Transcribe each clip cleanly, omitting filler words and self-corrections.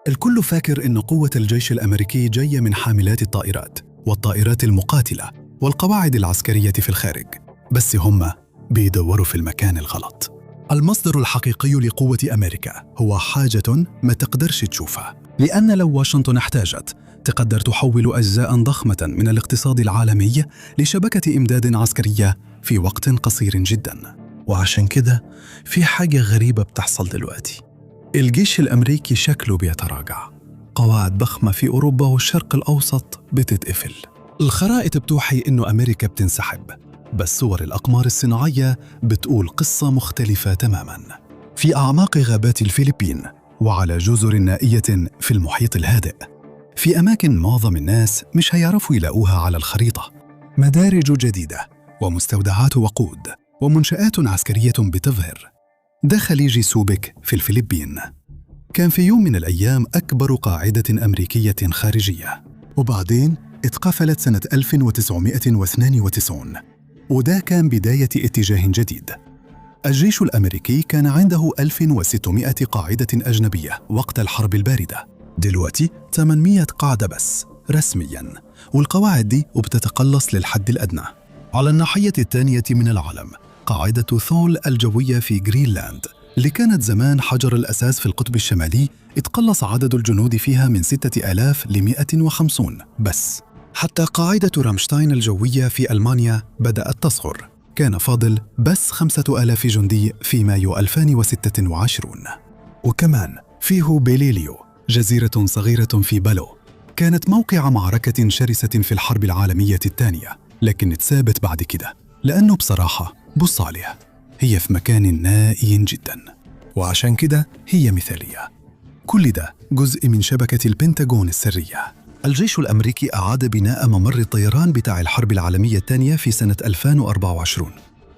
الكل فاكر إن قوة الجيش الأمريكي جاية من حاملات الطائرات والطائرات المقاتلة والقواعد العسكرية في الخارج، بس هم بيدوروا في المكان الغلط. المصدر الحقيقي لقوة أمريكا هو حاجة ما تقدرش تشوفها، لأن لو واشنطن احتاجت تقدر تحول أجزاء ضخمة من الاقتصاد العالمي لشبكة إمداد عسكرية في وقت قصير جدا. وعشان كده في حاجة غريبة بتحصل دلوقتي. الجيش الأمريكي شكله بيتراجع، قواعد ضخمة في أوروبا والشرق الأوسط بتتقفل. الخرائط بتوحي إنه أمريكا بتنسحب، بس صور الأقمار الصناعية بتقول قصة مختلفة تماماً. في أعماق غابات الفلبين وعلى جزر نائية في المحيط الهادئ، في أماكن معظم الناس مش هيعرفوا يلاقوها على الخريطة، مدارج جديدة ومستودعات وقود ومنشآت عسكرية بتظهر. ده خليج سوبك في الفلبين، كان في يوم من الأيام أكبر قاعدة أمريكية خارجية، وبعدين اتقفلت سنة 1992، وده كان بداية اتجاه جديد. الجيش الأمريكي كان عنده 1600 قاعدة أجنبية وقت الحرب الباردة، دلوقتي 800 قاعدة بس رسمياً، والقواعد دي وبتتقلص للحد الأدنى. على الناحية الثانية من العالم، قاعدة ثول الجوية في جرينلاند اللي كانت زمان حجر الأساس في القطب الشمالي، اتقلص عدد الجنود فيها من 6000 ل 150 بس. حتى قاعدة رامشتاين الجوية في ألمانيا بدأت تصغر، كان فاضل بس 5000 جندي في مايو 2026. وكمان فيه بيليليو، جزيرة صغيرة في بالو، كانت موقع معركة شرسة في الحرب العالمية الثانية، لكن اتسابت بعد كده لأنه بصراحة بص عليها، هي في مكان نائي جدا، وعشان كده هي مثالية. كل ده جزء من شبكة البنتاغون السرية. الجيش الأمريكي أعاد بناء ممر الطيران بتاع الحرب العالمية الثانية في سنة 2024،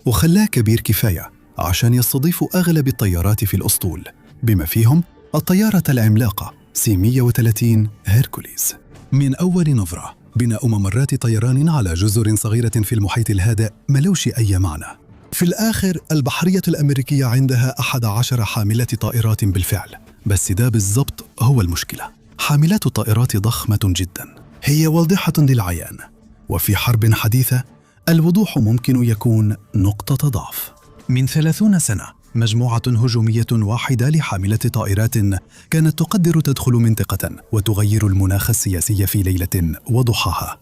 وخلاه كبير كفاية عشان يستضيف أغلب الطيارات في الأسطول، بما فيهم الطيارة العملاقة سي 130 هيركوليز. من أول نظرة، بناء ممرات طيران على جزر صغيرة في المحيط الهادئ ملوش أي معنى. في الآخر البحرية الأمريكية عندها 11 حاملة طائرات بالفعل، بس ده بالضبط هو المشكلة. حاملات الطائرات ضخمة جدا، هي واضحة للعيان، وفي حرب حديثة الوضوح ممكن يكون نقطة ضعف. من 30 سنة مجموعة هجومية واحدة لحاملة طائرات كانت تقدر تدخل منطقة وتغير المناخ السياسي في ليلة وضحاها،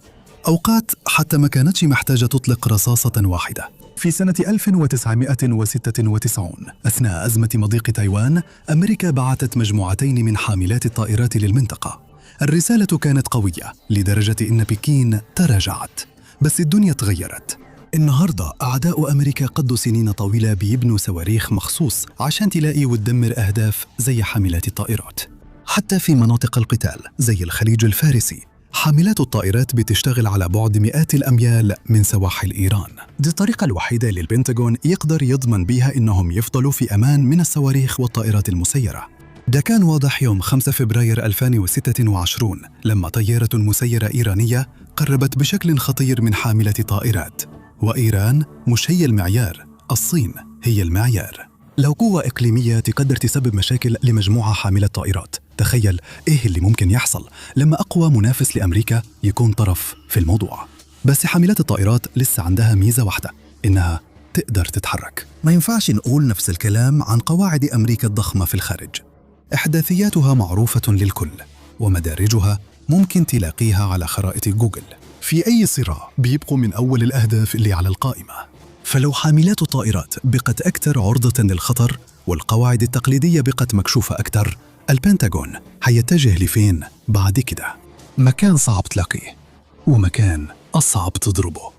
أوقات حتى ما كانتش محتاجة تطلق رصاصة واحدة. في سنة 1996 أثناء أزمة مضيق تايوان، أمريكا بعثت مجموعتين من حاملات الطائرات للمنطقة. الرسالة كانت قوية لدرجة إن بكين تراجعت، بس الدنيا تغيرت. النهاردة أعداء أمريكا قضوا سنين طويلة بيبنوا صواريخ مخصوص عشان تلاقي وتدمر أهداف زي حاملات الطائرات. حتى في مناطق القتال زي الخليج الفارسي، حاملات الطائرات بتشتغل على بعد مئات الأميال من سواحل إيران. دي الطريقة الوحيدة اللي البنتاغون يقدر يضمن بيها إنهم يفضلوا في أمان من الصواريخ والطائرات المسيرة. ده كان واضح يوم 5 فبراير 2026 لما طيارة مسيرة إيرانية قربت بشكل خطير من حاملة طائرات. وإيران مش هي المعيار، الصين هي المعيار. لو قوة إقليمية تقدر تسبب مشاكل لمجموعة حاملة طائرات، تخيل إيه اللي ممكن يحصل لما أقوى منافس لأمريكا يكون طرف في الموضوع. بس حاملات الطائرات لسه عندها ميزة واحدة، إنها تقدر تتحرك. ما ينفعش نقول نفس الكلام عن قواعد أمريكا الضخمة في الخارج. إحداثياتها معروفة للكل، ومدارجها ممكن تلاقيها على خرائط جوجل. في أي صراع بيبقوا من أول الأهداف اللي على القائمة. فلو حاملات الطائرات بقت أكثر عرضة للخطر والقواعد التقليدية بقت مكشوفة أكثر، البنتاغون هيتجه لفين بعد كده؟ مكان صعب تلاقيه ومكان أصعب تضربه.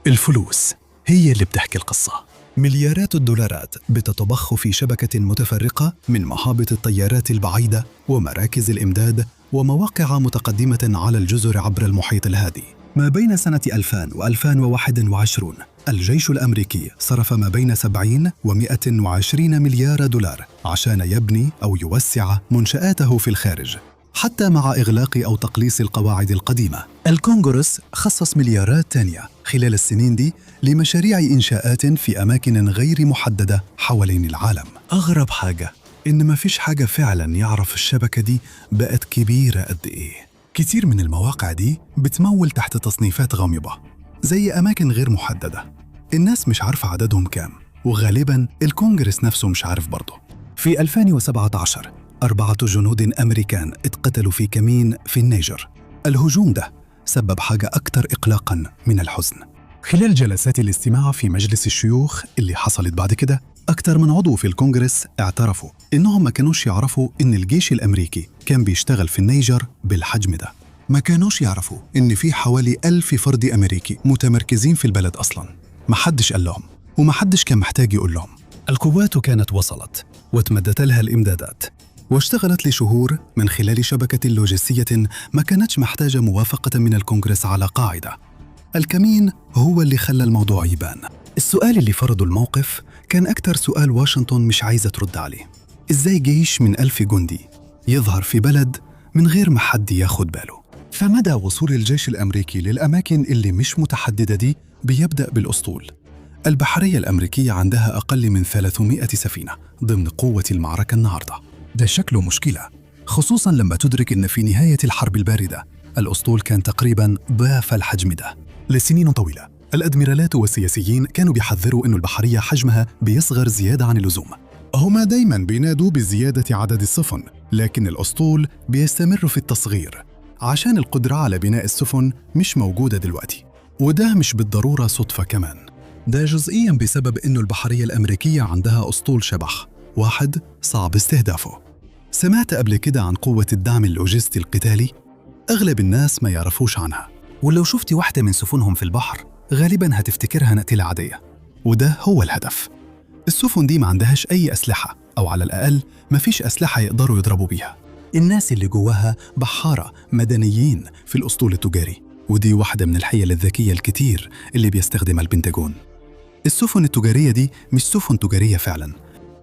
الفلوس هي اللي بتحكي القصة. مليارات الدولارات بتتضخ في شبكة متفرقة من مهابط الطيارات البعيدة ومراكز الإمداد ومواقع متقدمة على الجزر عبر المحيط الهادي. ما بين سنة 2000 و 2021 الجيش الأمريكي صرف ما بين 70 و 120 مليار دولار عشان يبني أو يوسع منشآته في الخارج، حتى مع إغلاق أو تقليص القواعد القديمة. الكونغرس خصص مليارات تانية خلال السنين دي لمشاريع إنشاءات في أماكن غير محددة حوالين العالم. أغرب حاجة إن مفيش حاجة فعلا يعرف الشبكة دي بقت كبيرة قد إيه. كتير من المواقع دي بتمول تحت تصنيفات غامضة زي أماكن غير محددة، الناس مش عارفة عددهم كام، وغالبا الكونجرس نفسه مش عارف برضه. في 2017 4 جنود أمريكان اتقتلوا في كمين في النيجر. الهجوم ده سبب حاجة أكثر إقلاقاً من الحزن. خلال جلسات الاستماع في مجلس الشيوخ اللي حصلت بعد كده، أكثر من عضو في الكونجرس اعترفوا إنهم ما كانوش يعرفوا إن الجيش الأمريكي كان بيشتغل في النيجر بالحجم ده. ما كانوش يعرفوا إن في حوالي 1000 فرد أمريكي متمركزين في البلد أصلاً. ما حدش قال لهم، وما حدش كان محتاج يقول لهم. القوات كانت وصلت وتمدت لها الإمدادات، واشتغلت لشهور من خلال شبكة لوجستية ما كانتش محتاجة موافقة من الكونغرس على قاعدة. الكمين هو اللي خلى الموضوع يبان. السؤال اللي فرضه الموقف كان أكتر سؤال واشنطن مش عايزة ترد عليه: إزاي جيش من 1000 جندي يظهر في بلد من غير ما حد ياخد باله؟ فمدى وصول الجيش الأمريكي للأماكن اللي مش متحددة دي بيبدأ بالأسطول. البحرية الأمريكية عندها أقل من 300 سفينة ضمن قوة المعركة النهاردة. ده شكله مشكلة، خصوصاً لما تدرك إن في نهاية الحرب الباردة الأسطول كان تقريباً ضعف الحجم ده. لسنين طويلة الأدميرالات والسياسيين كانوا بيحذروا إنه البحرية حجمها بيصغر زيادة عن اللزوم. هما دايماً بينادوا بزيادة عدد السفن، لكن الأسطول بيستمر في التصغير عشان القدرة على بناء السفن مش موجودة دلوقتي. وده مش بالضرورة صدفة كمان، ده جزئياً بسبب إنه البحرية الأمريكية عندها أسطول شبح واحد صعب استهدافه. سمعت قبل كده عن قوة الدعم اللوجستي القتالي؟ أغلب الناس ما يعرفوش عنها، ولو شفتي واحدة من سفنهم في البحر غالباً هتفتكرها نقتلة عادية، وده هو الهدف. السفن دي ما عندهاش أي أسلحة، أو على الأقل ما فيش أسلحة يقدروا يضربوا بيها. الناس اللي جواها بحارة مدنيين في الأسطول التجاري، ودي واحدة من الحيل الذكية الكتير اللي بيستخدمها البنتاجون. السفن التجارية دي مش سفن تجارية فعلاً،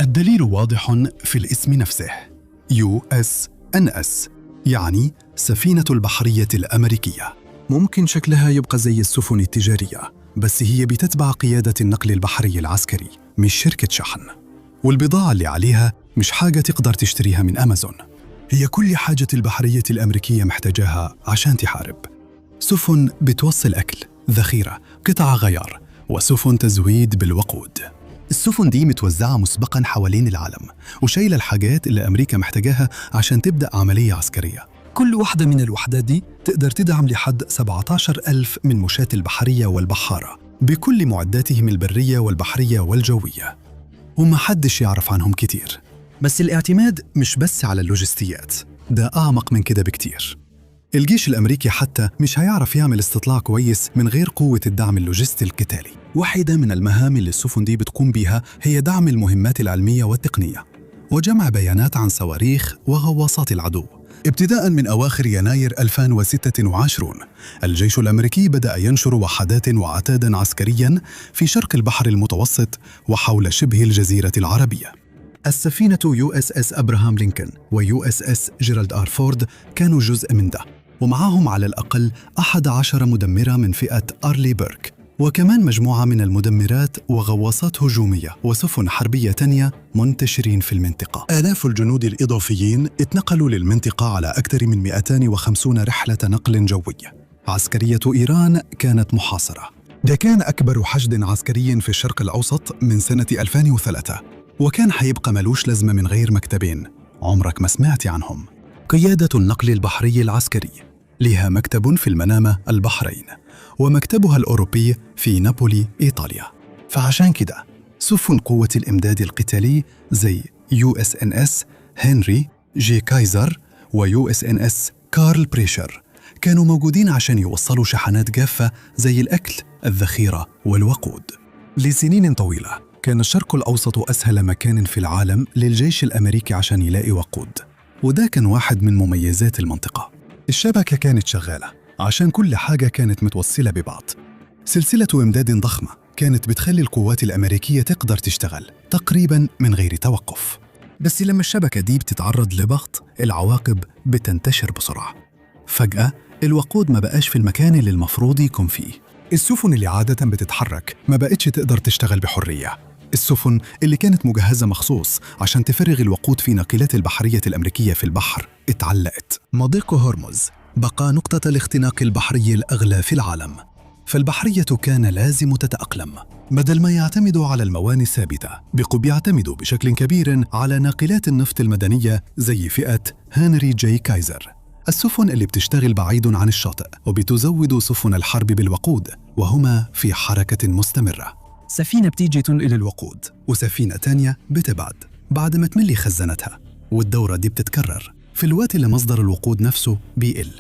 الدليل واضح في الاسم نفسه: USNS، يعني سفينة البحرية الأمريكية. ممكن شكلها يبقى زي السفن التجارية، بس هي بتتبع قيادة النقل البحري العسكري، مش شركة شحن. والبضاعة اللي عليها مش حاجة تقدر تشتريها من أمازون، هي كل حاجة البحرية الأمريكية محتاجاها عشان تحارب. سفن بتوصل أكل، ذخيرة، قطع غيار، وسفن تزويد بالوقود. السفن دي متوزعة مسبقاً حوالين العالم، وشايلة الحاجات اللي أمريكا محتاجاها عشان تبدأ عملية عسكرية. كل واحدة من الوحدات دي تقدر تدعم لحد 17,000 من مشاة البحرية والبحارة بكل معداتهم البرية والبحرية والجوية، وما حدش يعرف عنهم كتير. بس الاعتماد مش بس على اللوجستيات، ده أعمق من كده بكتير. الجيش الأمريكي حتى مش هيعرف يعمل استطلاع كويس من غير قوة الدعم اللوجستي القتالي. واحدة من المهام اللي السفن دي بتقوم بيها هي دعم المهمات العلمية والتقنية وجمع بيانات عن صواريخ وغواصات العدو. ابتداء من أواخر يناير 2026 الجيش الأمريكي بدأ ينشر وحدات وعتادا عسكريا في شرق البحر المتوسط وحول شبه الجزيرة العربية. السفينة USS أبراهام لينكولن و USS جيرالد آر فورد كانوا جزء من ده، ومعاهم على الأقل 11 مدمرة من فئة أرلي بيرك، وكمان مجموعة من المدمرات وغواصات هجومية وسفن حربية تانية منتشرين في المنطقة. آلاف الجنود الإضافيين اتنقلوا للمنطقة على أكثر من 250 رحلة نقل جوي. عسكرية إيران كانت محاصرة. ده كان أكبر حشد عسكري في الشرق الأوسط من سنة 2003، وكان حيبقى ملوش لازمة من غير مكتبين عمرك ما سمعت عنهم. قيادة النقل البحري العسكري لها مكتب في المنامة البحرين، ومكتبها الأوروبي في نابولي إيطاليا. فعشان كده سفن قوة الإمداد القتالي زي USNS هنري جي كايزر و USNS كارل بريشر كانوا موجودين عشان يوصلوا شحنات جافة زي الأكل، الذخيرة والوقود. لسنين طويلة كان الشرق الأوسط أسهل مكان في العالم للجيش الأمريكي عشان يلاقي وقود، وده كان واحد من مميزات المنطقة. الشبكة كانت شغالة عشان كل حاجة كانت متوصلة ببعض. سلسلة إمداد ضخمة كانت بتخلي القوات الأمريكية تقدر تشتغل تقريباً من غير توقف. بس لما الشبكة دي بتتعرض لضغط، العواقب بتنتشر بسرعة. فجأة الوقود ما بقاش في المكان اللي المفروض يكون فيه. السفن اللي عادة بتتحرك ما بقتش تقدر تشتغل بحرية. السفن اللي كانت مجهزة مخصوص عشان تفرغ الوقود في ناقلات البحرية الأمريكية في البحر اتعلقت. مضيق هرمز بقى نقطة الاختناق البحري الأغلى في العالم، فالبحرية كان لازم تتأقلم. بدل ما يعتمدوا على الموانئ الثابتة، بقوا بيعتمدوا بشكل كبير على ناقلات النفط المدنية زي فئة هنري جي كايزر، السفن اللي بتشتغل بعيد عن الشاطئ وبتزود سفن الحرب بالوقود وهما في حركة مستمرة. سفينة بتيجي تنقل الوقود وسفينة تانية بتبعد بعد ما تملي خزانتها، والدورة دي بتتكرر في الوقت اللي مصدر الوقود نفسه بيقل.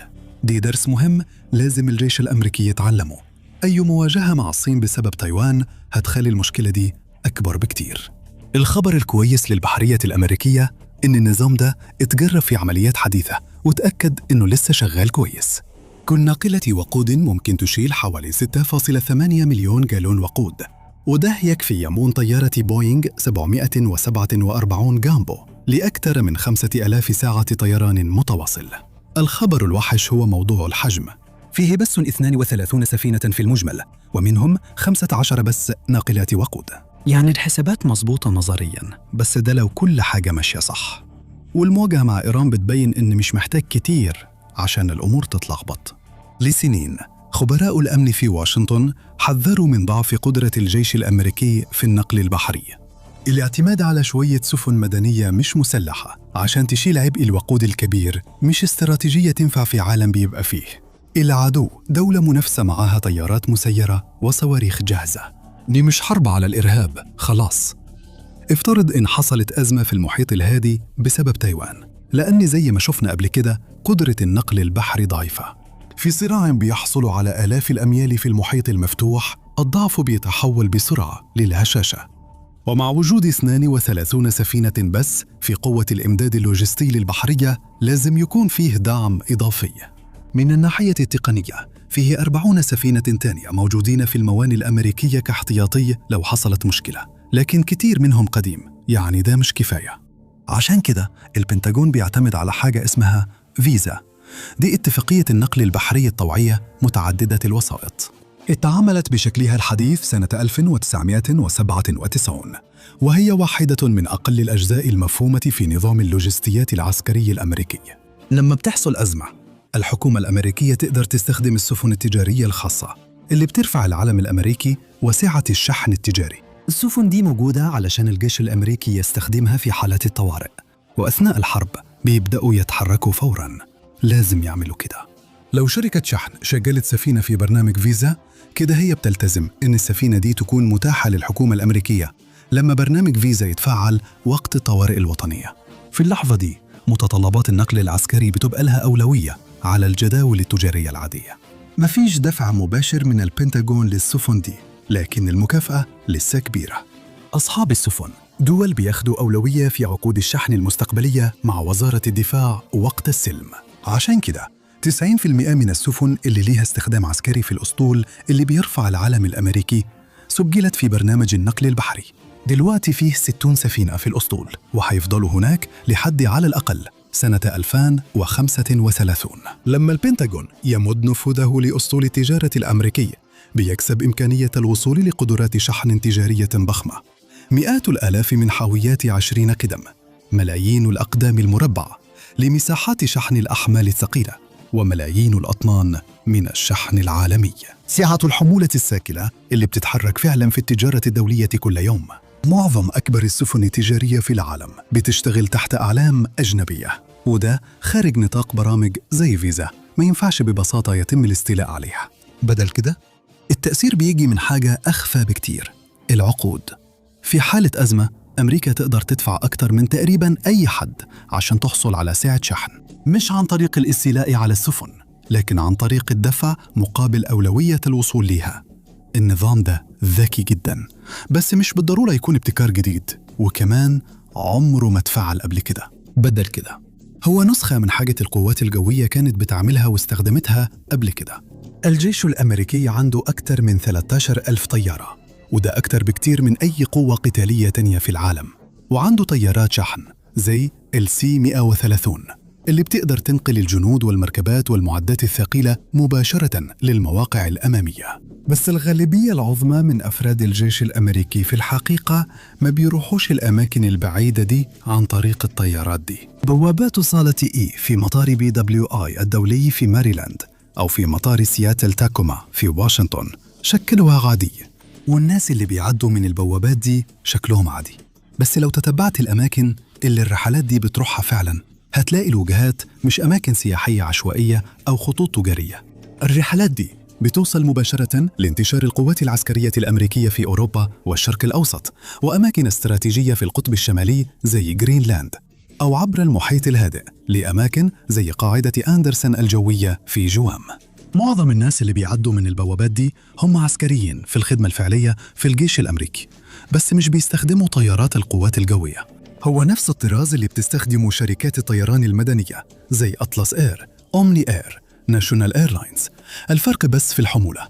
دي درس مهم لازم الجيش الأمريكي يتعلمه. أي مواجهة مع الصين بسبب تايوان هتخلي المشكلة دي أكبر بكتير. الخبر الكويس للبحرية الأمريكية إن النظام ده اتجرب في عمليات حديثة وتأكد إنه لسه شغال كويس. كل ناقلة وقود ممكن تشيل حوالي 6.8 مليون جالون وقود، وده يكفي يمون طيارة بوينغ 747 جامبو لأكثر من 5000 ساعة طيران متواصل. الخبر الوحش هو موضوع الحجم. فيه بس 32 سفينة في المجمل، ومنهم 15 بس ناقلات وقود. يعني الحسابات مظبوطة نظرياً، بس ده لو كل حاجة ماشية صح. والمواجهة مع إيران بتبين إن مش محتاج كتير عشان الأمور تتلخبط. لسنين خبراء الأمن في واشنطن حذروا من ضعف قدرة الجيش الأمريكي في النقل البحري. الاعتماد على شوية سفن مدنية مش مسلحة عشان تشيل عبء الوقود الكبير مش استراتيجية تنفع في عالم بيبقى فيه العدو دولة منافسة معاها طيارات مسيرة وصواريخ جاهزة. دي مش حرب على الإرهاب خلاص. افترض إن حصلت أزمة في المحيط الهادي بسبب تايوان، لأن زي ما شفنا قبل كده قدرة النقل البحري ضعيفة. في صراع بيحصل على آلاف الأميال في المحيط المفتوح، الضعف بيتحول بسرعة للهشاشة. ومع وجود 32 سفينة بس في قوة الإمداد اللوجستي للبحرية، لازم يكون فيه دعم إضافي. من الناحية التقنية، فيه 40 سفينة تانية موجودين في الموانئ الأمريكية كاحتياطي لو حصلت مشكلة، لكن كتير منهم قديم، يعني ده مش كفاية. عشان كده البنتاجون بيعتمد على حاجة اسمها فيزا. دي اتفاقية النقل البحري الطوعية متعددة الوسائط. اتعملت بشكلها الحديث سنة 1997، وهي واحدة من أقل الأجزاء المفهومة في نظام اللوجستيات العسكري الأمريكي. لما بتحصل أزمة، الحكومة الأمريكية تقدر تستخدم السفن التجارية الخاصة اللي بترفع العلم الأمريكي وسعة الشحن التجاري. السفن دي موجودة علشان الجيش الأمريكي يستخدمها في حالات الطوارئ، وأثناء الحرب بيبدأوا يتحركوا فوراً. لازم يعملوا كده. لو شركة شحن شغلت سفينة في برنامج فيزا، كده هي بتلتزم إن السفينة دي تكون متاحة للحكومة الأمريكية لما برنامج فيزا يتفعل وقت الطوارئ الوطنية. في اللحظة دي متطلبات النقل العسكري بتبقى لها أولوية على الجداول التجارية العادية. مفيش دفع مباشر من البنتاغون للسفن دي، لكن المكافأة لسه كبيرة. أصحاب السفن دول بياخدوا أولوية في عقود الشحن المستقبلية مع وزارة الدفاع وقت السلم. عشان كده 90% من السفن اللي ليها استخدام عسكري في الأسطول اللي بيرفع العلم الأمريكي سجلت في برنامج النقل البحري. دلوقتي فيه 60 سفينة في الأسطول، وحيفضلوا هناك لحد على الأقل سنة 2035. لما البنتاغون يمد نفوذه لأسطول التجارة الأمريكي، بيكسب إمكانية الوصول لقدرات شحن تجارية ضخمة، مئات الآلاف من حاويات 20 قدم، ملايين الأقدام المربع لمساحات شحن الأحمال الثقيلة، وملايين الأطنان من الشحن العالمي. سعة الحمولة الساكنة اللي بتتحرك فعلا في التجارة الدولية كل يوم. معظم أكبر السفن التجارية في العالم بتشتغل تحت أعلام أجنبية، وده خارج نطاق برامج زي فيزا، ما ينفعش ببساطة يتم الاستيلاء عليها. بدل كده التأثير بيجي من حاجة أخفى بكتير، العقود. في حالة أزمة أمريكا تقدر تدفع أكتر من تقريباً أي حد عشان تحصل على سعة شحن، مش عن طريق الاستيلاء على السفن، لكن عن طريق الدفع مقابل أولوية الوصول ليها. النظام ده ذكي جداً، بس مش بالضرورة يكون ابتكار جديد، وكمان عمره ما اتفعل قبل كده. بدل كده هو نسخة من حاجة القوات الجوية كانت بتعملها واستخدمتها قبل كده. الجيش الأمريكي عنده أكثر من 13,000 طيارة، وده أكثر بكتير من أي قوة قتالية تانية في العالم. وعنده طيارات شحن زي السي 130 اللي بتقدر تنقل الجنود والمركبات والمعدات الثقيلة مباشرة للمواقع الأمامية. بس الغالبية العظمى من أفراد الجيش الأمريكي في الحقيقة ما بيروحوش الأماكن البعيدة دي عن طريق الطيارات دي. بوابات صالة E في مطار BWI الدولي في ماريلاند أو في مطار سياتل تاكوما في واشنطن شكلها عادي، والناس اللي بيعدوا من البوابات دي شكلهم عادي. بس لو تتبعت الأماكن اللي الرحلات دي بتروحها فعلا هتلاقي الوجهات مش أماكن سياحية عشوائية أو خطوط تجارية. الرحلات دي بتوصل مباشرة لانتشار القوات العسكرية الأمريكية في أوروبا والشرق الأوسط، وأماكن استراتيجية في القطب الشمالي زي جرينلاند، أو عبر المحيط الهادئ لأماكن زي قاعدة أندرسون الجوية في جوام. معظم الناس اللي بيعدوا من البوابات دي هم عسكريين في الخدمة الفعلية في الجيش الأمريكي، بس مش بيستخدموا طيارات القوات الجوية. هو نفس الطراز اللي بتستخدمه شركات الطيران المدنية زي أطلس إير، أومني إير، ناشونال إيرلاينز. الفرق بس في الحمولة.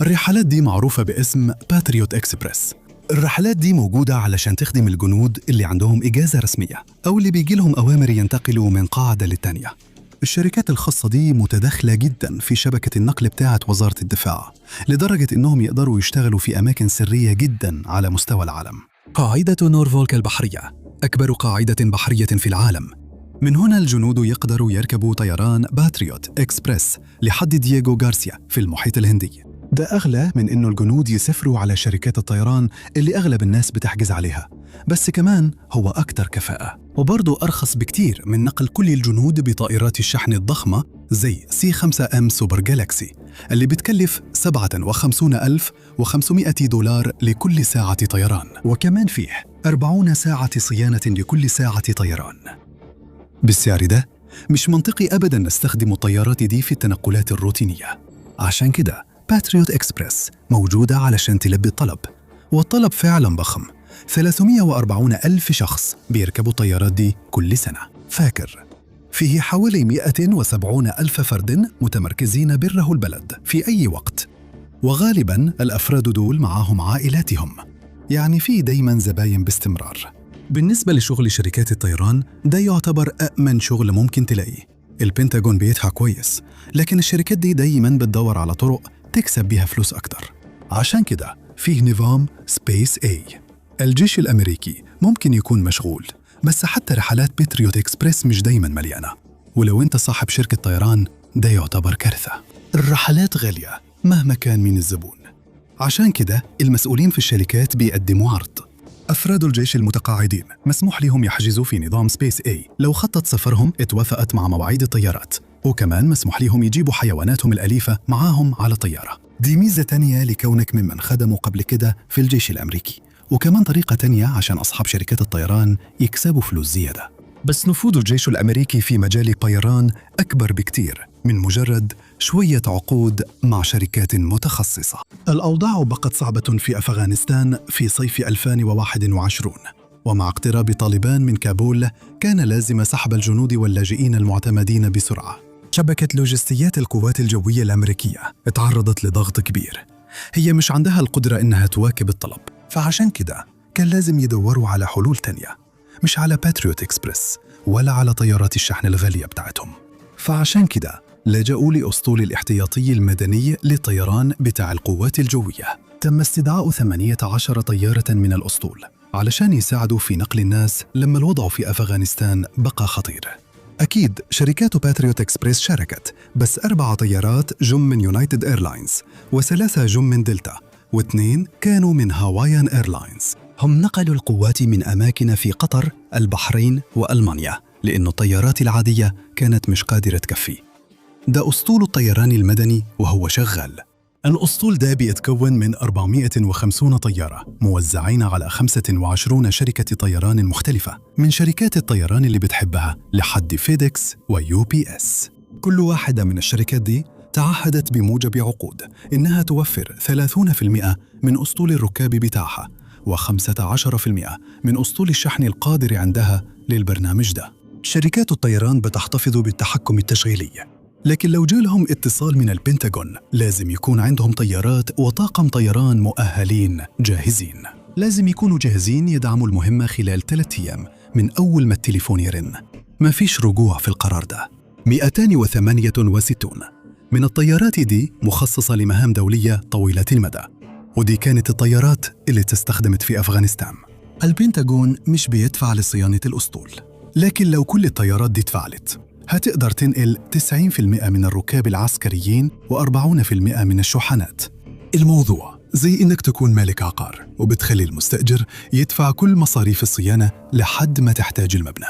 الرحلات دي معروفة باسم باتريوت إكسبريس. الرحلات دي موجودة علشان تخدم الجنود اللي عندهم إجازة رسمية أو اللي بيجي لهم أوامر ينتقلوا من قاعدة للتانية. الشركات الخاصة دي متداخلة جدا في شبكة النقل بتاعة وزارة الدفاع، لدرجة إنهم يقدروا يشتغلوا في أماكن سرية جدا على مستوى العالم. قاعدة نورفولك البحرية أكبر قاعدة بحرية في العالم. من هنا الجنود يقدروا يركبوا طيران باتريوت إكسبريس لحد دييغو غارسيا في المحيط الهندي. ده أغلى من إنه الجنود يسافروا على شركات الطيران اللي أغلب الناس بتحجز عليها، بس كمان هو أكتر كفاءة، وبرضه أرخص بكتير من نقل كل الجنود بطائرات الشحن الضخمة زي C5M سوبر جالاكسي اللي بتكلف $57,500 لكل ساعة طيران، وكمان فيه 40 ساعة صيانة لكل ساعة طيران. بالسعر ده مش منطقي أبداً نستخدم الطيارات دي في التنقلات الروتينية. عشان كده باتريوت إكسبريس موجودة علشان تلبي الطلب، والطلب فعلاً ضخم. 340 ألف شخص بيركبوا الطيارات دي كل سنة. فاكر فيه حوالي 170 ألف فرد متمركزين بره البلد في أي وقت، وغالباً الأفراد دول معاهم عائلاتهم، يعني في دايماً زباين باستمرار. بالنسبة لشغل شركات الطيران ده يعتبر أأمن شغل ممكن تلاقيه. البنتاجون بيدفع كويس، لكن الشركات دي دايماً بتدور على طرق تكسب بيها فلوس أكتر. عشان كده فيه نظام Space A. الجيش الأمريكي ممكن يكون مشغول، بس حتى رحلات باتريوت إكسبريس مش دايماً مليانة، ولو أنت صاحب شركة طيران ده يعتبر كارثة. الرحلات غالية مهما كان من الزبون، عشان كده المسؤولين في الشركات بيقدموا عرض. أفراد الجيش المتقاعدين مسموح لهم يحجزوا في نظام Space A لو خطة سفرهم اتوافقت مع مواعيد الطيارات، وكمان مسموح لهم يجيبوا حيواناتهم الأليفة معاهم على الطيارة. دي ميزة تانية لكونك ممن خدموا قبل كده في الجيش الأمريكي، وكمان طريقة تانية عشان أصحاب شركات الطيران يكسبوا فلوس زيادة. بس نفوذ الجيش الأمريكي في مجال الطيران أكبر بكتير من مجرد شوية عقود مع شركات متخصصة. الأوضاع بقت صعبة في أفغانستان في صيف 2021، ومع اقتراب طالبان من كابول كان لازم سحب الجنود واللاجئين المعتمدين بسرعة. شبكة لوجستيات القوات الجوية الأمريكية اتعرضت لضغط كبير، هي مش عندها القدرة إنها تواكب الطلب، فعشان كده كان لازم يدوروا على حلول تانية، مش على باتريوت إكسبريس ولا على طيارات الشحن الغالية بتاعتهم. فعشان كده لجأوا لأسطول الاحتياطي المدني للطيران بتاع القوات الجوية. تم استدعاء 18 طيارة من الأسطول علشان يساعدوا في نقل الناس لما الوضع في أفغانستان بقى خطير. أكيد شركات باتريوت إكسبريس شاركت، بس 4 طيارات جم من يونايتد إيرلاينز، و3 جم من دلتا، و2 كانوا من هاوايان إيرلاينز. هم نقلوا القوات من أماكن في قطر، البحرين وألمانيا، لأن الطيارات العادية كانت مش قادرة تكفي. ده أسطول الطيران المدني وهو شغال. الأسطول ده بيتكون من 450 طيارة موزعين على 25 شركة طيران مختلفة، من شركات الطيران اللي بتحبها لحد فيدكس ويو بي اس. كل واحدة من الشركات دي تعهدت بموجب عقود إنها توفر 30% من أسطول الركاب بتاعها و15% من أسطول الشحن القادر عندها للبرنامج ده. شركات الطيران بتحتفظ بالتحكم التشغيلي، لكن لو جالهم اتصال من البنتاغون لازم يكون عندهم طيارات وطاقم طيران مؤهلين جاهزين. لازم يكونوا جاهزين يدعموا المهمة خلال 3 أيام من أول ما التليفون يرن. ما فيش رجوع في القرار ده. 268 من الطيارات دي مخصصة لمهام دولية طويلة المدى، ودي كانت الطيارات اللي تستخدمت في أفغانستان. البنتاغون مش بيدفع لصيانة الأسطول، لكن لو كل الطيارات دي اتفعلت هتقدر تنقل 90% من الركاب العسكريين و40% من الشحنات. الموضوع زي إنك تكون مالك عقار وبتخلي المستأجر يدفع كل مصاريف الصيانة لحد ما تحتاج المبنى.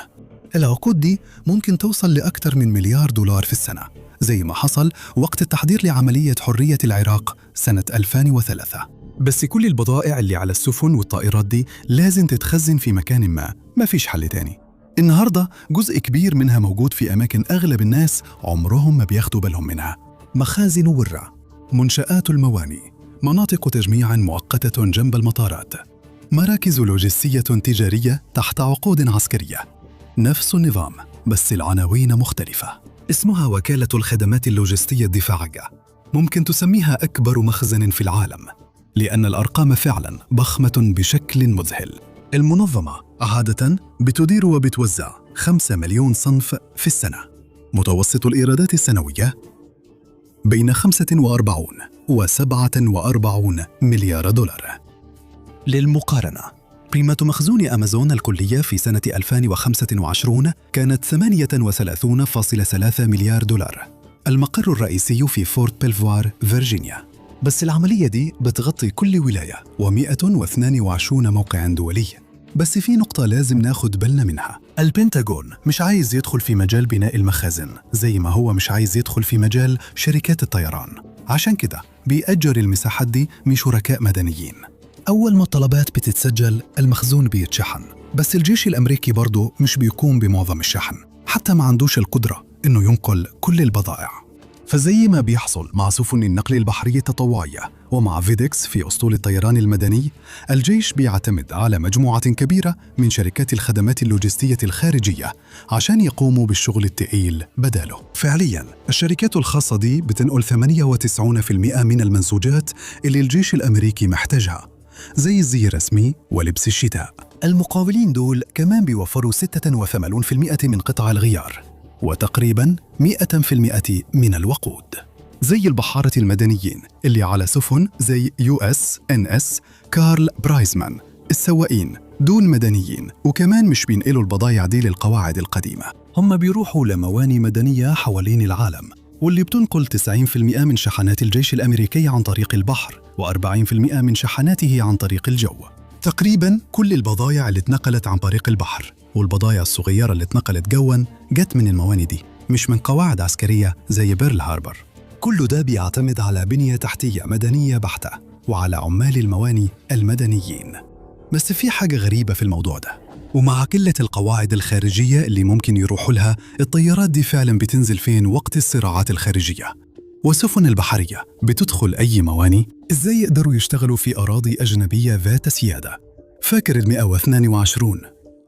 العقود دي ممكن توصل لأكثر من $1 مليار في السنة، زي ما حصل وقت التحضير لعملية حرية العراق سنة 2003. بس كل البضائع اللي على السفن والطائرات دي لازم تتخزن في مكان ما، ما فيش حل تاني. النهاردة جزء كبير منها موجود في أماكن أغلب الناس عمرهم ما بياخدوا بالهم منها: مخازن ورة، منشآت المواني، مناطق تجميع مؤقتة جنب المطارات، مراكز لوجستية تجارية تحت عقود عسكرية. نفس النظام بس العناوين مختلفة. اسمها وكالة الخدمات اللوجستية الدفاعية. ممكن تسميها أكبر مخزن في العالم، لأن الأرقام فعلا ضخمة بشكل مذهل. المنظمة عادة بتدير وبتوزع 5 مليون صنف في السنة. متوسط الإيرادات السنوية بين 45 و 47 مليار دولار. للمقارنة، قيمة مخزون أمازون الكلية في سنة 2025 كانت 38.3 مليار دولار. المقر الرئيسي في فورت بلفوار، فيرجينيا. بس العملية دي بتغطي كل ولاية و122 موقع دولي. بس في نقطة لازم ناخد بالنا منها: البنتاغون مش عايز يدخل في مجال بناء المخازن زي ما هو مش عايز يدخل في مجال شركات الطيران، عشان كده بيأجر المساحات دي من شركاء مدنيين. أول ما الطلبات بتتسجل المخزون بيتشحن، بس الجيش الأمريكي برضه مش بيقوم بمعظم الشحن، حتى ما عندوش القدرة إنه ينقل كل البضائع. فزي ما بيحصل مع سفن النقل البحري التطوعية ومع فيديكس في أسطول الطيران المدني، الجيش بيعتمد على مجموعة كبيرة من شركات الخدمات اللوجستية الخارجية عشان يقوموا بالشغل الثقيل بداله. فعلياً الشركات الخاصة دي بتنقل 98% من المنسوجات اللي الجيش الأمريكي محتاجها، زي الزي الرسمي ولبس الشتاء. المقاولين دول كمان بيوفروا 86% من قطع الغيار وتقريباً 100% من الوقود، زي البحارة المدنيين اللي على سفن زي USNS كارل برايزمان. السواقين دون مدنيين، وكمان مش بينقلوا البضايع دي للقواعد القديمة، هم بيروحوا لمواني مدنية حوالين العالم، واللي بتنقل 90% من شحنات الجيش الأمريكي عن طريق البحر و40% من شحناته عن طريق الجو. تقريباً كل البضايع اللي اتنقلت عن طريق البحر والبضايع الصغيرة اللي اتنقلت جواً جت من المواني دي، مش من قواعد عسكرية زي بيرل هاربر. كل ده بيعتمد على بنية تحتية مدنية بحتة وعلى عمال المواني المدنيين. بس في حاجة غريبة في الموضوع ده، ومع قلة القواعد الخارجية اللي ممكن يروحوا لها، الطيارات دي فعلاً بتنزل فين وقت الصراعات الخارجية؟ والسفن البحرية بتدخل أي مواني؟ إزاي يقدروا يشتغلوا في أراضي أجنبية ذات سيادة؟ فاكر 122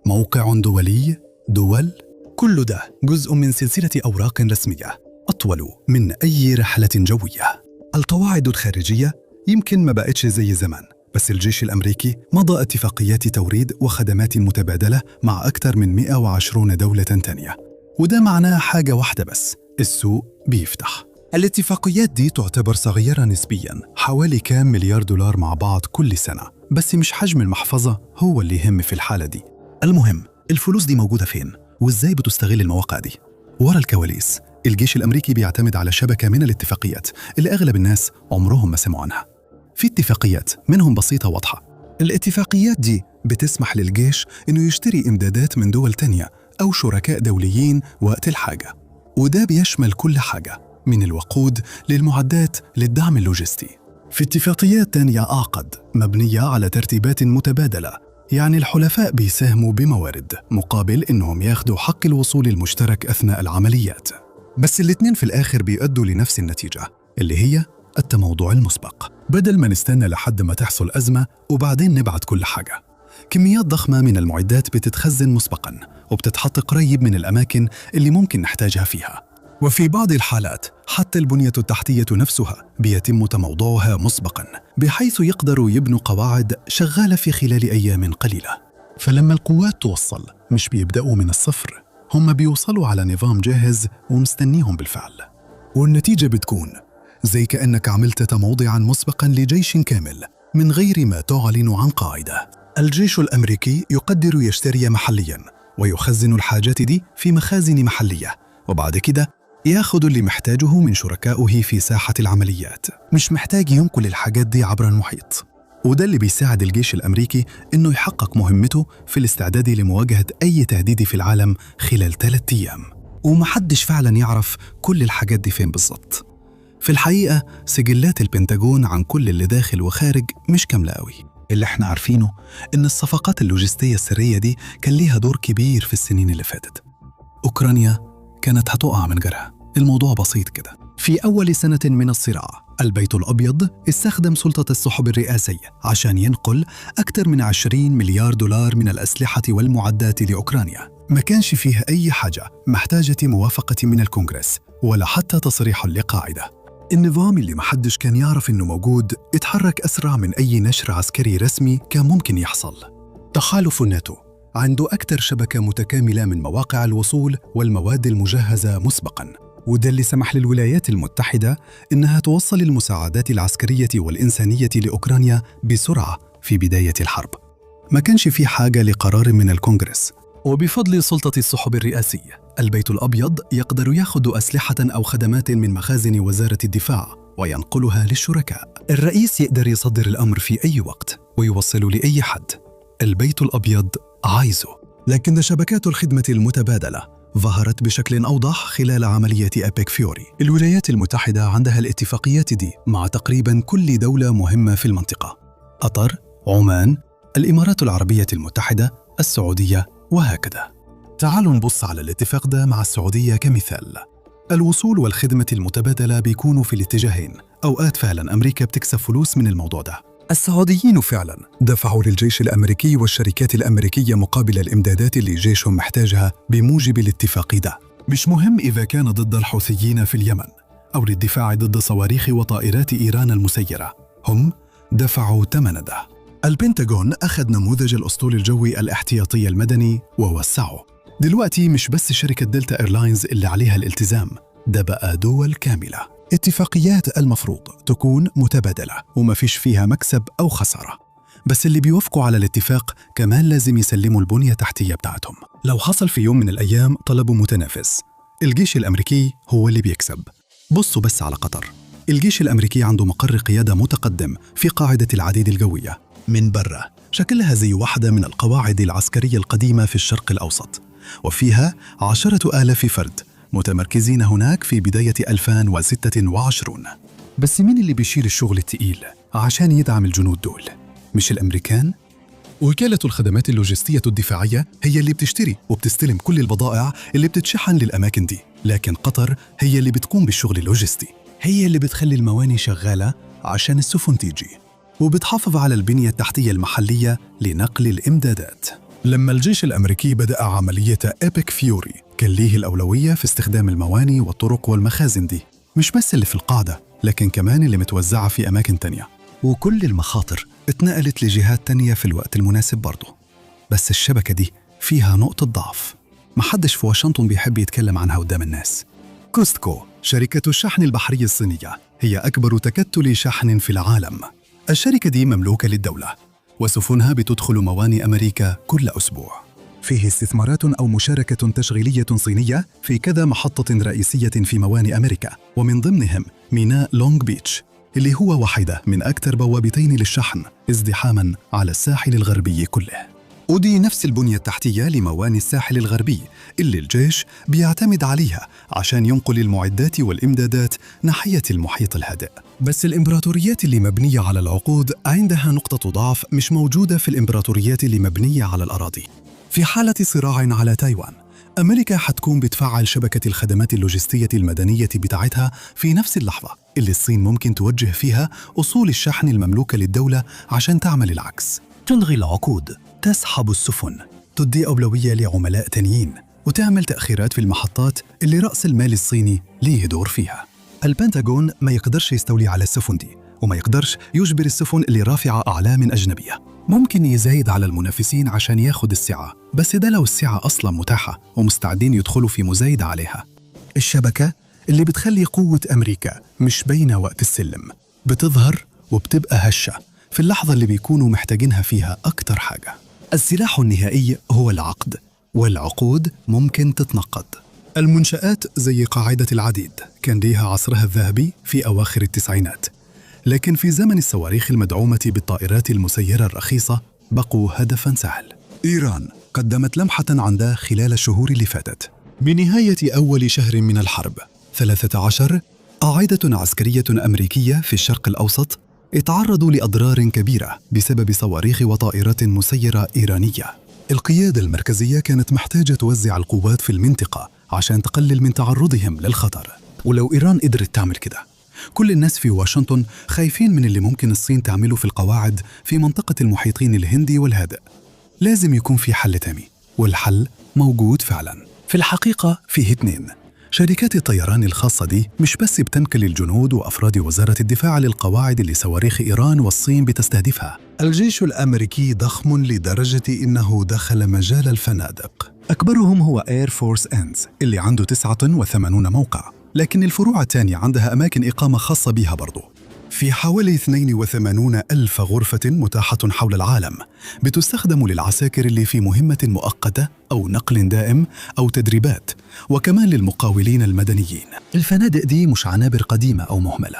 موقع دولي دول؟ كل ده جزء من سلسلة أوراق رسمية أطول من أي رحلة جوية. القواعد الخارجية يمكن ما بقتش زي زمان، بس الجيش الأمريكي مضى اتفاقيات توريد وخدمات متبادلة مع أكثر من 120 دولة تانية، وده معناه حاجة واحدة بس: السوق بيفتح. الاتفاقيات دي تعتبر صغيرة نسبياً، حوالي كام مليار دولار مع بعض كل سنة، بس مش حجم المحفظة هو اللي يهم في الحالة دي. المهم الفلوس دي موجودة فين وإزاي بتستغل المواقع دي. ورا الكواليس الجيش الأمريكي بيعتمد على شبكة من الاتفاقيات اللي أغلب الناس عمرهم ما سمعوا عنها. في اتفاقيات منهم بسيطة واضحة. الاتفاقيات دي بتسمح للجيش إنه يشتري إمدادات من دول تانية أو شركاء دوليين وقت الحاجة، وده بيشمل كل حاجة من الوقود للمعدات للدعم اللوجستي. في اتفاقيات تانية أعقد مبنية على ترتيبات متبادلة، يعني الحلفاء بيساهموا بموارد مقابل إنهم ياخدوا حق الوصول المشترك أثناء العمليات. بس الاتنين في الآخر بيؤدوا لنفس النتيجة اللي هي التموضع المسبق. بدل ما نستنى لحد ما تحصل أزمة وبعدين نبعت كل حاجة، كميات ضخمة من المعدات بتتخزن مسبقاً وبتتحط قريب من الأماكن اللي ممكن نحتاجها فيها. وفي بعض الحالات حتى البنية التحتية نفسها بيتم تموضعها مسبقاً، بحيث يقدروا يبنوا قواعد شغالة في خلال أيام قليلة. فلما القوات توصل مش بيبدأوا من الصفر، هم بيوصلوا على نظام جاهز ومستنيهم بالفعل. والنتيجة بتكون زي كأنك عملت تموضعا مسبقا لجيش كامل من غير ما تعلن عن قاعدة. الجيش الأمريكي يقدر يشتري محليا ويخزن الحاجات دي في مخازن محلية، وبعد كده ياخد اللي محتاجه من شركائه في ساحة العمليات. مش محتاج ينقل الحاجات دي عبر المحيط، وده اللي بيساعد الجيش الأمريكي إنه يحقق مهمته في الاستعداد لمواجهة أي تهديد في العالم خلال 3 أيام. ومحدش فعلا يعرف كل الحاجات دي فين بالظبط. في الحقيقة سجلات البنتاجون عن كل اللي داخل وخارج مش كاملة قوي. اللي احنا عارفينه إن الصفقات اللوجستية السرية دي كان ليها دور كبير في السنين اللي فاتت. أوكرانيا كانت هتقع من جرها. الموضوع بسيط كده. في أول سنة من الصراع، البيت الأبيض استخدم سلطة السحب الرئاسية عشان ينقل أكثر من 20 مليار دولار من الأسلحة والمعدات لأوكرانيا. ما كانش فيها أي حاجة محتاجة موافقة من الكونغرس ولا حتى تصريح لقاعدة. النظام اللي محدش كان يعرف إنه موجود اتحرك أسرع من أي نشر عسكري رسمي كان ممكن يحصل. تحالف الناتو عنده أكثر شبكة متكاملة من مواقع الوصول والمواد المجهزة مسبقاً، وده اللي سمح للولايات المتحدة إنها توصل المساعدات العسكرية والإنسانية لأوكرانيا بسرعة في بداية الحرب. ما كانش في حاجة لقرار من الكونغرس، وبفضل سلطة السحب الرئاسية البيت الأبيض يقدر ياخذ أسلحة أو خدمات من مخازن وزارة الدفاع وينقلها للشركاء. الرئيس يقدر يصدر الأمر في أي وقت ويوصله لأي حد البيت الأبيض عايزه. لكن شبكات الخدمة المتبادلة ظهرت بشكل أوضح خلال عملية Epic Fury. الولايات المتحدة عندها الاتفاقيات دي مع تقريبا كل دولة مهمة في المنطقة: قطر، عمان، الإمارات العربية المتحدة، السعودية، وهكذا. تعالوا نبص على الاتفاق ده مع السعودية كمثال. الوصول والخدمة المتبادلة بيكونوا في الاتجاهين. أوقات فعلا أمريكا بتكسب فلوس من الموضوع ده. السعوديين فعلا دفعوا للجيش الأمريكي والشركات الأمريكية مقابل الإمدادات اللي جيشهم محتاجها بموجب الاتفاق ده. مش مهم إذا كان ضد الحوثيين في اليمن أو للدفاع ضد صواريخ وطائرات إيران المسيرة، هم دفعوا ثمن ده. البنتاغون أخذ نموذج الأسطول الجوي الاحتياطي المدني ووسعه. دلوقتي مش بس شركة دلتا إيرلاينز اللي عليها الالتزام، ده بقى دول كاملة. اتفاقيات المفروض تكون متبادلة وما فيش فيها مكسب أو خسارة، بس اللي بيوافقوا على الاتفاق كمان لازم يسلموا البنية التحتية بتاعتهم. لو حصل في يوم من الأيام طلبوا متنافس، الجيش الأمريكي هو اللي بيكسب. بصوا بس على قطر. الجيش الأمريكي عنده مقر قيادة متقدم في قاعدة العديد الجوية. من برا شكلها زي واحدة من القواعد العسكرية القديمة في الشرق الأوسط، وفيها 10,000 فرد متمركزين هناك في بداية 2026. بس مين اللي بيشيل الشغل التقيل عشان يدعم الجنود دول؟ مش الأمريكان؟ وكالة الخدمات اللوجستية الدفاعية هي اللي بتشتري وبتستلم كل البضائع اللي بتتشحن للأماكن دي، لكن قطر هي اللي بتقوم بالشغل اللوجستي. هي اللي بتخلي المواني شغالة عشان السفن تيجي، وبتحافظ على البنية التحتية المحلية لنقل الإمدادات. لما الجيش الأمريكي بدأ عملية Epic Fury كان ليه الأولوية في استخدام المواني والطرق والمخازن دي، مش بس اللي في القاعدة لكن كمان اللي متوزعة في أماكن تانية. وكل المخاطر اتنقلت لجهات تانية في الوقت المناسب برضه. بس الشبكة دي فيها نقطة ضعف محدش في واشنطن بيحب يتكلم عنها قدام الناس. كوستكو، شركة الشحن البحري الصينية، هي أكبر تكتل شحن في العالم. الشركة دي مملوكة للدولة، وسفنها بتدخل موانئ أمريكا كل أسبوع. فيه استثمارات أو مشاركة تشغيلية صينية في كذا محطة رئيسية في موانئ أمريكا، ومن ضمنهم ميناء لونج بيتش اللي هو واحدة من أكثر بوابتين للشحن ازدحاماً على الساحل الغربي كله. ودي نفس البنية التحتية لمواني الساحل الغربي اللي الجيش بيعتمد عليها عشان ينقل المعدات والإمدادات ناحية المحيط الهادئ. بس الإمبراطوريات اللي مبنية على العقود عندها نقطة ضعف مش موجودة في الإمبراطوريات اللي مبنية على الأراضي. في حالة صراع على تايوان، أمريكا حتكون بتفعل شبكة الخدمات اللوجستية المدنية بتاعتها في نفس اللحظة اللي الصين ممكن توجه فيها أصول الشحن المملوكة للدولة عشان تعمل العكس. تلغي العقود، تسحب السفن، تدي أولوية لعملاء تانيين، وتعمل تأخيرات في المحطات اللي رأس المال الصيني ليه دور فيها. البنتاغون ما يقدرش يستولي على السفن دي، وما يقدرش يجبر السفن اللي رافعة أعلام أجنبية. ممكن يزايد على المنافسين عشان ياخد السعة، بس ده لو السعة أصلا متاحة ومستعدين يدخلوا في مزايدة عليها. الشبكة اللي بتخلي قوة أمريكا مش باينة وقت السلم، بتظهر وبتبقى هشة في اللحظة اللي بيكونوا محتاجينها فيها أكتر حاجة. السلاح النهائي هو العقد، والعقود ممكن تتنقض. المنشآت زي قاعدة العديد كان ليها عصرها الذهبي في أواخر التسعينات، لكن في زمن الصواريخ المدعومة بالطائرات المسيرة الرخيصة بقوا هدفاً سهل. إيران قدمت لمحة عن ده خلال الشهور اللي فاتت. بنهاية أول شهر من الحرب 13 قاعدة عسكرية أمريكية في الشرق الأوسط اتعرضوا لأضرار كبيرة بسبب صواريخ وطائرات مسيرة إيرانية. القيادة المركزية كانت محتاجة توزع القوات في المنطقة عشان تقلل من تعرضهم للخطر. ولو إيران قدرت تعمل كده، كل الناس في واشنطن خايفين من اللي ممكن الصين تعمله في القواعد في منطقة المحيطين الهندي والهادئ. لازم يكون في حل تاني، والحل موجود فعلا. في الحقيقة فيه 2. شركات الطيران الخاصة دي مش بس بتنقل الجنود وأفراد وزارة الدفاع للقواعد اللي صواريخ إيران والصين بتستهدفها. الجيش الأمريكي ضخم لدرجة إنه دخل مجال الفنادق. أكبرهم هو Air Force Inns اللي عنده 89 موقع، لكن الفروع الثانية عندها أماكن إقامة خاصة بيها برضو. في حوالي 82 ألف غرفة متاحة حول العالم بتستخدم للعساكر اللي في مهمة مؤقتة أو نقل دائم أو تدريبات، وكمان للمقاولين المدنيين. الفنادق دي مش عنابر قديمة أو مهملة.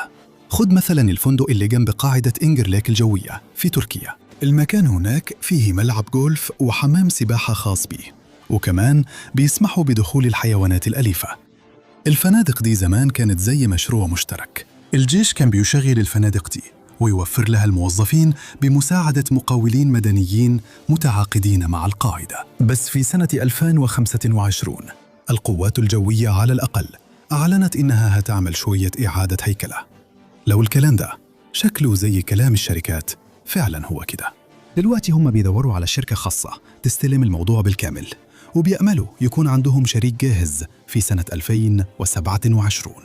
خد مثلا الفندق اللي جنب قاعدة إنجرليك الجوية في تركيا. المكان هناك فيه ملعب جولف وحمام سباحة خاص بيه، وكمان بيسمحوا بدخول الحيوانات الأليفة. الفنادق دي زمان كانت زي مشروع مشترك. الجيش كان بيشغل الفنادق دي ويوفر لها الموظفين بمساعدة مقاولين مدنيين متعاقدين مع القاعدة. بس في سنة 2025 القوات الجوية على الأقل أعلنت إنها هتعمل شوية إعادة هيكلة. لو الكلام ده شكله زي كلام الشركات، فعلا هو كده. دلوقتي هم بيدوروا على شركة خاصة تستلم الموضوع بالكامل، وبيأملوا يكون عندهم شريك جاهز في سنة 2027.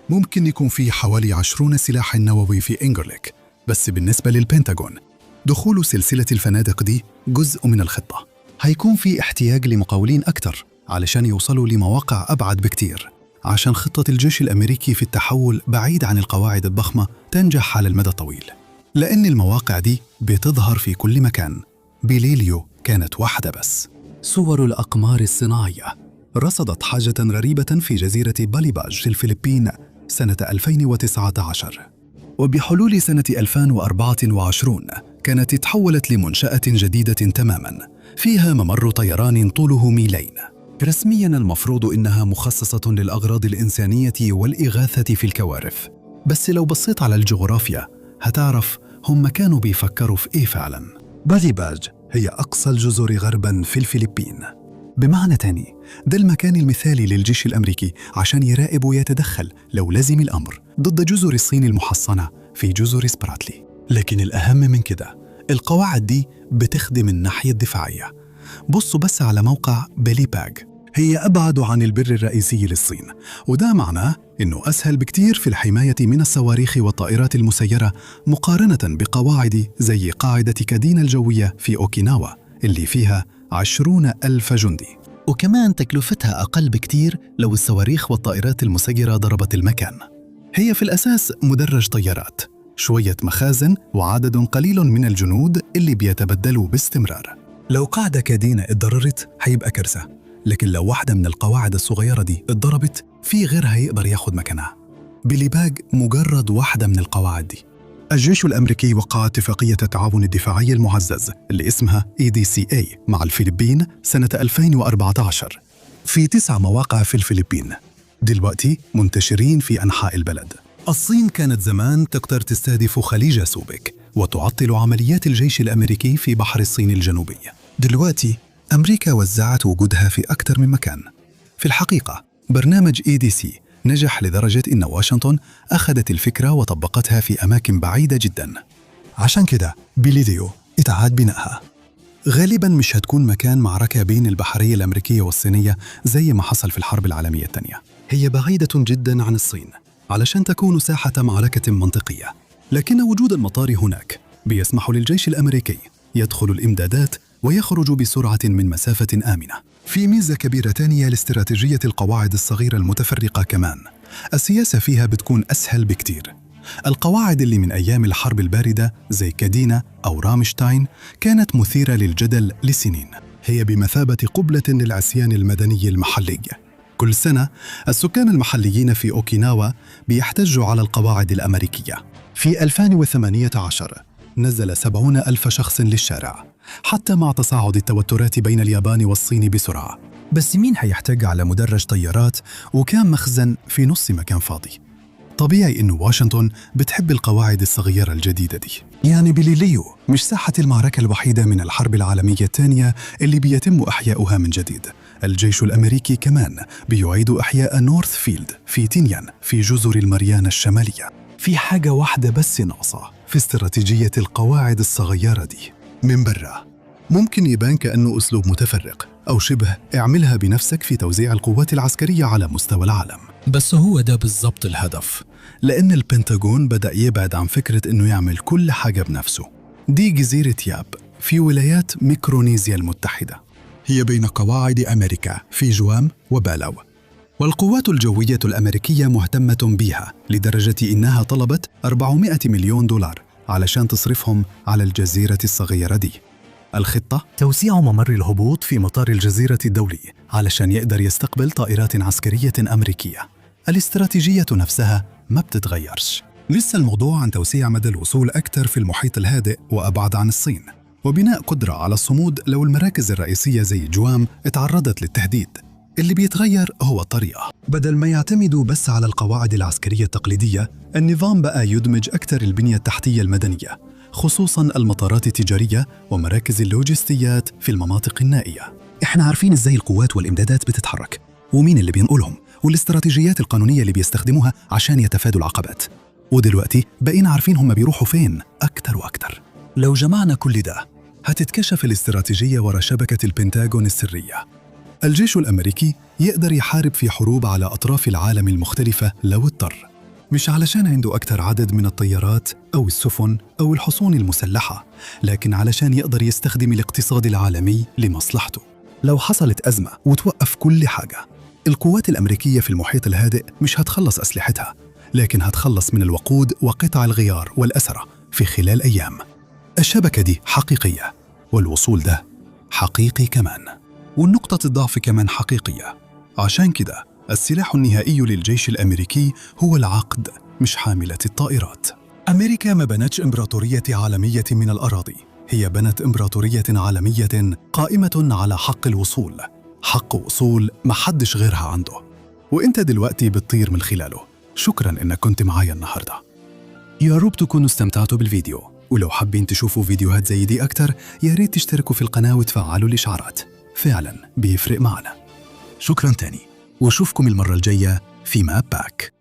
ممكن يكون في حوالي 20 سلاح نووي في إنجرليك، بس بالنسبة للبنتاغون دخول سلسلة الفنادق دي جزء من الخطة. هيكون في احتياج لمقاولين أكتر علشان يوصلوا لمواقع أبعد بكتير، عشان خطة الجيش الأمريكي في التحول بعيد عن القواعد الضخمة تنجح على المدى الطويل، لأن المواقع دي بتظهر في كل مكان. بليليو كانت واحدة بس. صور الأقمار الصناعية رصدت حاجة غريبة في جزيرة باليباج في الفلبين سنة 2019، وبحلول سنة 2024 كانت تحولت لمنشأة جديدة تماماً فيها ممر طيران طوله ميلين. رسمياً المفروض إنها مخصصة للأغراض الإنسانية والإغاثة في الكوارث، بس لو بصيت على الجغرافيا هتعرف هم كانوا بيفكروا في إيه فعلاً. باليباج هي أقصى الجزر غرباً في الفلبين. بمعنى تاني، ده المكان المثالي للجيش الأمريكي عشان يراقب ويتدخل لو لزم الأمر ضد جزر الصين المحصنة في جزر سبراتلي. لكن الأهم من كده، القواعد دي بتخدم الناحية الدفاعية. بصوا بس على موقع باليباج، هي أبعد عن البر الرئيسي للصين، وده معناه إنه أسهل بكتير في الحماية من الصواريخ والطائرات المسيرة مقارنة بقواعد زي قاعدة كادينا الجوية في أوكيناوا اللي فيها 20,000 جندي، وكمان تكلفتها أقل بكتير لو الصواريخ والطائرات المسيرة ضربت المكان. هي في الأساس مدرج طيارات، شوية مخازن، وعدد قليل من الجنود اللي بيتبدلوا باستمرار. لو قاعدة كادينا اتضررت هيبقى كارثة، لكن لو واحدة من القواعد الصغيرة دي اتضربت في غيرها يقدر ياخد مكانها. بليباج مجرد واحدة من القواعد دي. الجيش الأمريكي وقع اتفاقية التعاون الدفاعي المعزز اللي اسمها EDCA مع الفلبين سنة 2014 في 9 مواقع في الفلبين، دلوقتي منتشرين في أنحاء البلد. الصين كانت زمان تقدر تستهدف خليج سوبك وتعطل عمليات الجيش الأمريكي في بحر الصين الجنوبي. دلوقتي أمريكا وزعت وجودها في أكثر من مكان. في الحقيقة برنامج EDC نجح لدرجة إن واشنطن أخذت الفكرة وطبقتها في أماكن بعيدة جدا. عشان كده بليديو اتعاد بنائها. غالبا مش هتكون مكان معركة بين البحرية الأمريكية والصينية زي ما حصل في الحرب العالمية الثانية. هي بعيدة جدا عن الصين علشان تكون ساحة معركة منطقية، لكن وجود المطار هناك بيسمح للجيش الأمريكي يدخل الإمدادات ويخرج بسرعة من مسافة آمنة. في ميزة كبيرة تانية لاستراتيجية القواعد الصغيرة المتفرقة كمان. السياسة فيها بتكون أسهل بكتير. القواعد اللي من أيام الحرب الباردة زي كادينا أو رامشتاين كانت مثيرة للجدل لسنين. هي بمثابة قبلة للعصيان المدني المحلي. كل سنة السكان المحليين في أوكيناوا بيحتجوا على القواعد الأمريكية. في 2018 نزل 70,000 شخص للشارع، حتى مع تصاعد التوترات بين اليابان والصين بسرعة. بس مين هيحتج على مدرج طيارات وكام مخزن في نص مكان فاضي؟ طبيعي إنه واشنطن بتحب القواعد الصغيرة الجديدة دي. يعني بليليو مش ساحة المعركة الوحيدة من الحرب العالمية الثانية اللي بيتم إحياؤها من جديد. الجيش الأمريكي كمان بيعيد إحياء نورث فيلد في تينيان في جزر الماريانا الشمالية. في حاجة واحدة بس ناقصة في استراتيجية القواعد الصغيرة دي. من برا ممكن يبان كأنه أسلوب متفرق أو شبه اعملها بنفسك في توزيع القوات العسكرية على مستوى العالم، بس هو ده بالضبط الهدف، لأن البنتاغون بدأ يبعد عن فكرة إنه يعمل كل حاجة بنفسه. دي جزيرة ياب في ولايات ميكرونيزيا المتحدة، هي بين قواعد أمريكا في جوام وبالاو، والقوات الجوية الأمريكية مهتمة بيها لدرجة إنها طلبت 400 مليون دولار علشان تصرفهم على الجزيرة الصغيرة دي. الخطة توسيع ممر الهبوط في مطار الجزيرة الدولي علشان يقدر يستقبل طائرات عسكرية أمريكية. الاستراتيجية نفسها ما بتتغيرش. لسه الموضوع عن توسيع مدى الوصول أكثر في المحيط الهادئ وأبعد عن الصين، وبناء قدرة على الصمود لو المراكز الرئيسية زي جوام اتعرضت للتهديد. اللي بيتغير هو الطريقة. بدل ما يعتمدوا بس على القواعد العسكرية التقليدية، النظام بقى يدمج أكثر البنية التحتية المدنية، خصوصاً المطارات التجارية ومراكز اللوجستيات في المناطق النائية. احنا عارفين ازاي القوات والإمدادات بتتحرك ومين اللي بينقلهم والاستراتيجيات القانونية اللي بيستخدموها عشان يتفادوا العقبات، ودلوقتي بقينا عارفين هم بيروحوا فين أكتر وأكتر. لو جمعنا كل ده هتتكشف الاستراتيجية ورا شبكة البنتاغون السرية. الجيش الأمريكي يقدر يحارب في حروب على أطراف العالم المختلفة لو اضطر، مش علشان عنده أكثر عدد من الطيارات أو السفن أو الحصون المسلحة، لكن علشان يقدر يستخدم الاقتصاد العالمي لمصلحته. لو حصلت أزمة وتوقف كل حاجة، القوات الأمريكية في المحيط الهادئ مش هتخلص أسلحتها، لكن هتخلص من الوقود وقطع الغيار والأسرة في خلال أيام. الشبكة دي حقيقية، والوصول ده حقيقي كمان، والنقطة الضعف كمان حقيقية. عشان كده السلاح النهائي للجيش الأمريكي هو العقد، مش حاملة الطائرات. أمريكا ما بنتش إمبراطورية عالمية من الأراضي، هي بنت إمبراطورية عالمية قائمة على حق الوصول، حق وصول ما حدش غيرها عنده، وإنت دلوقتي بتطير من خلاله. شكراً إنك كنت معايا النهاردة. يا رب تكونوا استمتعتوا بالفيديو، ولو حابين تشوفوا فيديوهات زي دي أكتر يا ريت تشتركوا في القناة وتفعلوا الإشعارات، فعلاً بيفرق معنا. شكراً تاني، واشوفكم المرة الجاية في ماب باك.